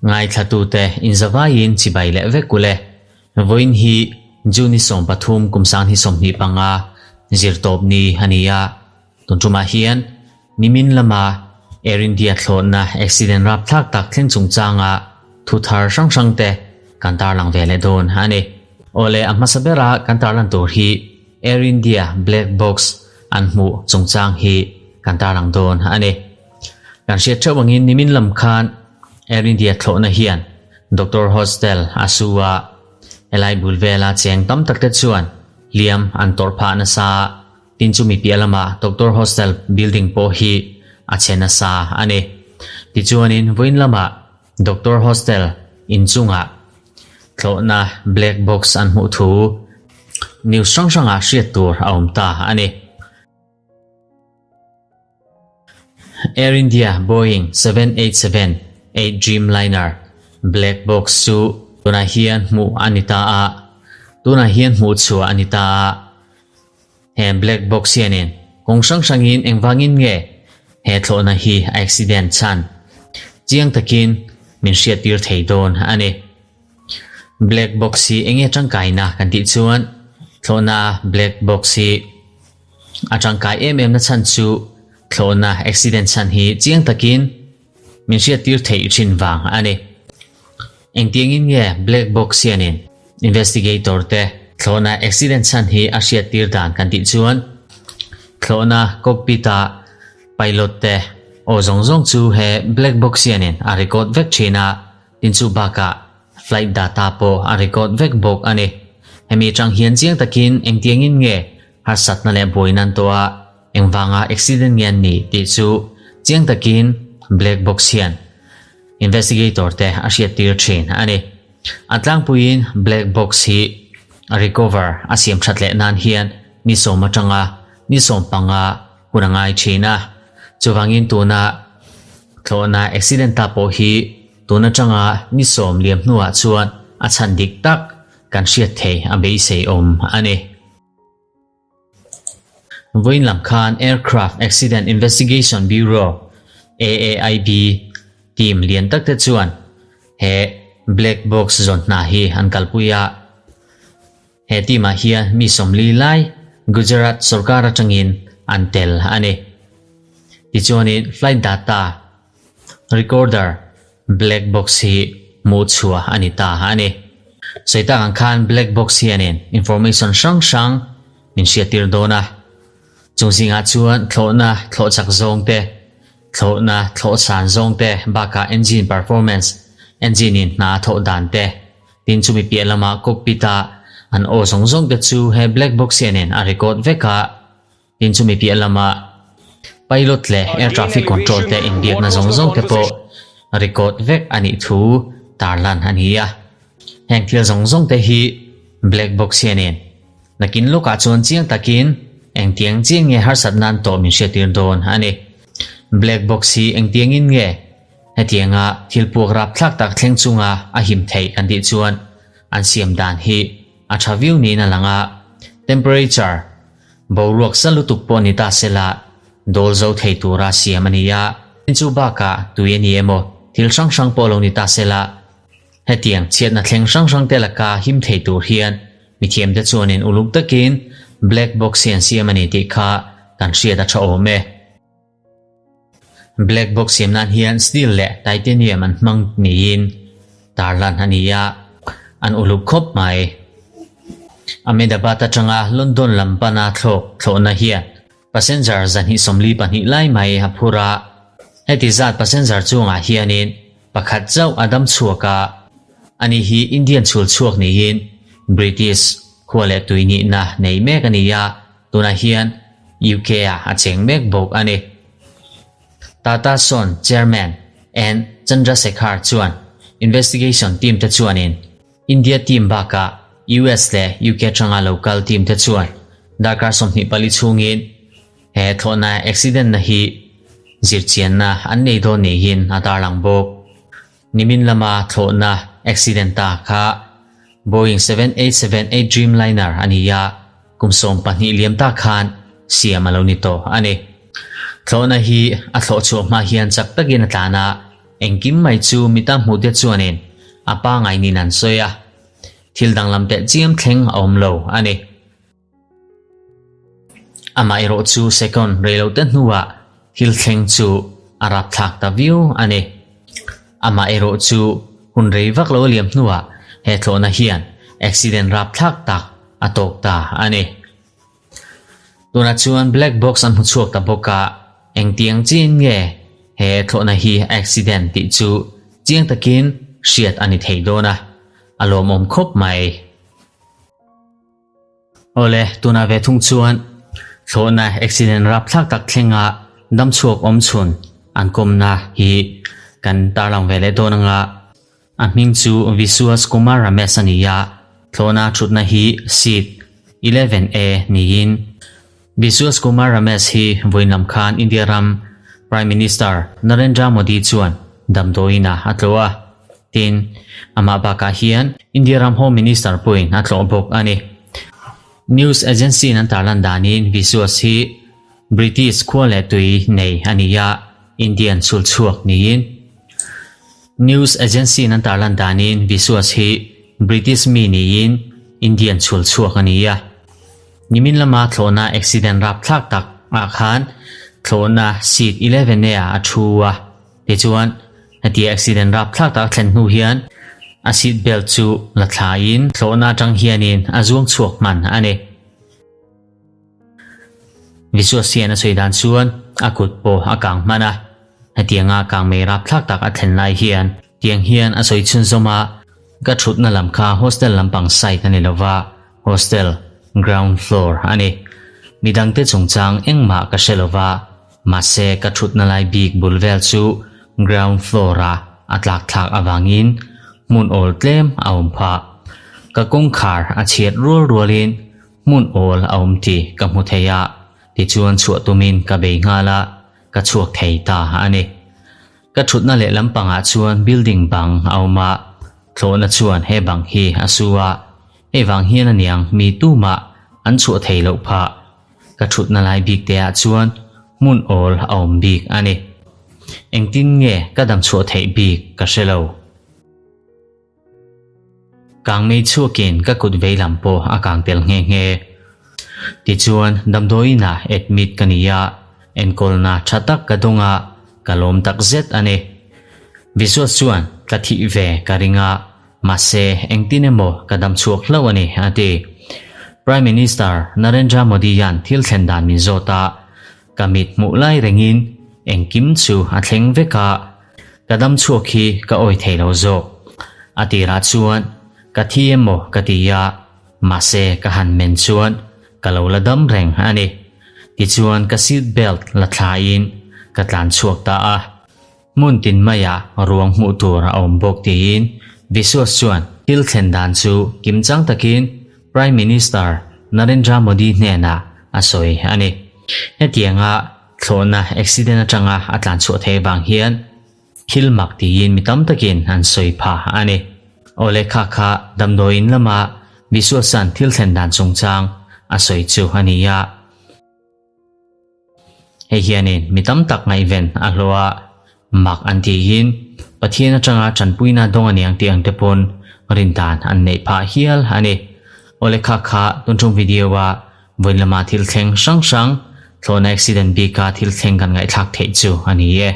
Ngaithlatute inzavaiin chibai leh vek ule. Vawiin hi June 13 kum 2025 zirtawp ni a ni a. Tun tumah hian nimin lama Air India thlawhna accident rapthlak tak thleng chungchanga thu thar hrang hrangte kan tarlang ve leh dawn a ni. Awle a hmasa bera kan tarlan tur hi Air India black box an hmuh chungchang hi kan tarlang dawn a ni. Kan hriat theuh angin nimin lam khan Air India thlawhna hian Doctor Hostel a su a, helai bul vela cheng tam tak te chuan hliam an tawrh phah nasa a, tin chumi piah lamah Doctor Hostel building pawh hi a chhe nasa a ni. Tichuanin vawiin lamah Doctor Hostel inchungah thlawhna black box an hmuh thu news hrang hrangah hriat tur a awm ta a ni. Air India Boeing 787-8 Dreamliner black box chu tunah hian hmuh a ni ta a, tunah hian hmuh chhuah a ni ta a. He black box hianin kawng hrang hrangin engvangin nge he thlawhna hi a accident chhan chiang takin min hriattir thei dawn a ni. Black box hi enge tangkaina kan tih chuan thlawhna black box hi A tangkai em em na chhan chu thlawhna accident chhan hi chiang takin min hriattir theih thin vang a ni. Engtiangin nge black box hianin investigator te thlawhna accident chhan hi a hriattir dan kan tih chuan thlawhna cockpit a pilot te aw zawng zawng chu he black box hianin a record vek thin a, tin chu bakah Flight data pawh a record vek bawk a ni. Hemi atang hian chiang takin engtiangin nge harsatna leh buaina an tawh a, engvanga accident nge an nih tih chu chiang takin black box hian investigator te a hriattir thin a ni. A tlangpuiin black box hi a recover a siam that leh nan hian ni sawm atanga ni 15 hun a ngai thin a. Chuvangin tuna thlawhna accident ta pawh hi Tun atanga ni sawm liam hnuah chuan a chhan dik tak kan hriat thei a beisei awm a ni. Vawiin lam khan Aircraft Accident Investigation Bureau, AAIB, team lian tak te chuan he black box zawn hna hi an kalpui a. He team ah hian mi 40 lai Gujarat sorkar atangin an tel a ni. Tichuanin flight data Recorder, Black box hi hmuh chhuah a ni ta a ni. Sawi tak ang khan black box hianin information hrang hrang min hriattir dawn a. Chung zingah chuan thlawhna thlawh chak zawng te, thlawhna thlawh san zawng te bakah engine performance, engine in hna a thawh dan te, tin chumi piah lamah cockpit a an aw zawng zawng te chu he black box hianin a record vek a. Tin chumi piah lamah pilot leh air traffic control te inbiakna zawng zawng te pawh record vek a nih thu tarlan a ni a. Heng thil zawng zawng te hi black box hianin nakin lawkah chuan chiang takin engtiang chiang nge harsat nan tawh min hriattir dawn a ni. Black box hi engtiangin nge hetianga thil puak rapthlak tak thleng chunga a him theih kan tih chuan an siam dan hi a tha viau niin a lang a. Temperature. Boruak sa lutuk pawh ni ta sela, dawl zo thei tura siam a ni a. Tin chu bakah tui a ni emaw, thil hrang hrang pawh lo ni ta sela, hetiang chhiatna thleng hrang hrang te laka him thei tur hian mithiamte chuanin uluk takin black box hi an siam a ni tih kha kan hriat a tha awm e. Black box siam nan hian steel leh titanium an hmang niin tarlan a ni a, an uluk khawp mai. Ahmedabad atanga London lam pana thlawk thlawhna hian passenger 242 lai mai a phur a, heti zat passenger chungah hianin pakhat chauh a dam chhuak a, ani hi Indian chhul chhuak niin British khua leh tui nihna nei mek a ni a. Tunah hian UK ah a cheng mek bawk a ni. Tata Son Chairman N Chandrasekhar chuan investigation team te chuanin India team bakah US leh UK atanga lo kal team te chuan darkar 24 chhungin he thlawhna accident na hi zirchianna an nei dawn niin a tarlang bawk. Nimin lama thlawhna accident ta kha Boeing 7878 Dreamliner a ni a, kum 12 liam tak khan siam a lo ni tawh a ni. Thlawhna hi a thlawh chhuah hma hian chak takin a tlan a, engkim mai chu mita hmuhte chuanin a pangai niin an sawi a, thil danglam teh chiam thleng a awm lo a ni. Amaherawh chu second reilote hnuah thil thleng chu a rapthlak ta viau a ni. Amaherawh chu hun rei vak lo a liam hnuah he thlawhna hian accident rapthlak tak a tawk ta a ni. Tunah chuan black box an hmu chhuak ta bawk a, engtiang chiin nge he thlawhna hi accident tih chu chiang takin hriat a ni thei dawn a, a lawmawm khawp mai. Awle, tunah ve thung chuan thlawhna accident rapthlak tak thlenga damchhuak awm chhun an kawmna hi kan tarlang ve leh dawn anga a hming chu Vishwas Kumar Ramesh a ni a, thlawhna thutna hi seat 11A niin Vishwas Kumar Ramesh hi vawiin lam khan India ram Prime Minister Narendra Modi chuan damdawiinah a tlawh a. Tin, amah bakah hian India ram Home Minister pawhin a tlawh bawk a ni. News agency-in an tarlan danin Vishwas hi British khua leh tui nei a ni a, Indian chhul chhuak niin. News agency-in an tarlan danin Vishwas hi British mi niin Indian chhul chhuak a ni a. Nimin lama thlawhna accident rapthlak tak ah khan thlawhna seat 11 A ah a thu a. Tichuan, hetia accident rapthlak tak a thlen hnu hian a seat belt chu la thlaiin thlawhna atang hianin a zuang chhuak hman a ni. Visuas hian a sawi dan chuan a kut pawh a kang hman a, hetianga kangmei rapthlak tak a thlen lai hian tiang hian a sawi chhunzawm a, Ka thutna lam kha hostel lampang side a ni lova, hostel ground floor a ni. Midangte chungchang engmah ka hre lova, Mahse, ka thutna lai bik bul vel chu ground floor-a a tlak thlak avangin hmun awl tlem a awm phah. Ka kawngkhar a chhiat rual rualin hmun awl a awm tih ka hmu thei a, tichuan chhuah tumin ka bei nghal a, ka chhuak thei ta a ni. Ka thutna leh lampangah chuan building bang a awm a, thlawhna chuan he bang hi a su a, hei vang hian aniang mi tumah an chhuah thei loh phah. Ka thutna lai bik te ah chuan hmun awl a awm bik a ni. Engtin nge ka dam chhuah theih bik ka hre lo. Kang mei chhuakin ka kut vei lam pawh a kang tel nghe nghe. Tichuan damdawiin ah admit ka ni a, enkawlna tha tak ka dawng a, ka lawm tak zet a ni. Visuas chuan ka thih ve ka ring a, Mahse, engtin emaw ka dam chhuak hlauh a ni, a ti. Prime Minister Narendra Modi hian thil thlen dan min zawt a, ka mit hmuh lai rengin engkim chu a thleng vek a, ka dam chhuak hi ka awi thei lo zawk. A tirah chuan ka thi emaw ka ti a, mahse ka han men chuan ka lo la dam reng a ni. Tichuan ka seat belt la thlain ka tlan chhuak ta a. Hmun tin maiah ruang hmuh tur a awm bawk tiin Vishwas chuan thil thlen dan chu kimchang takin Prime Minister Narendra Modi hnenah a sawi a ni. Hetianga thlawhna accident atanga a tlan chhuah theih vang hian thil mak tiin mi tam takin an sawi pha a ni. Awle kha kha damdawiin lama Vishwas-a'n thil thlen dan chungchang a sawi chu a ni a. Hei hianin mi tam tak ngaihven a hlawh a, mak an tihin Pathian atanga tanpuina dawng a niang tih ang te pawn rindan an neih phah hial a ni. Awle kha kha tun tum video a vawiin lama thil thleng hrang hrang thlawhna accident bika thil thleng kan ngaihthlak theih chu a ni e.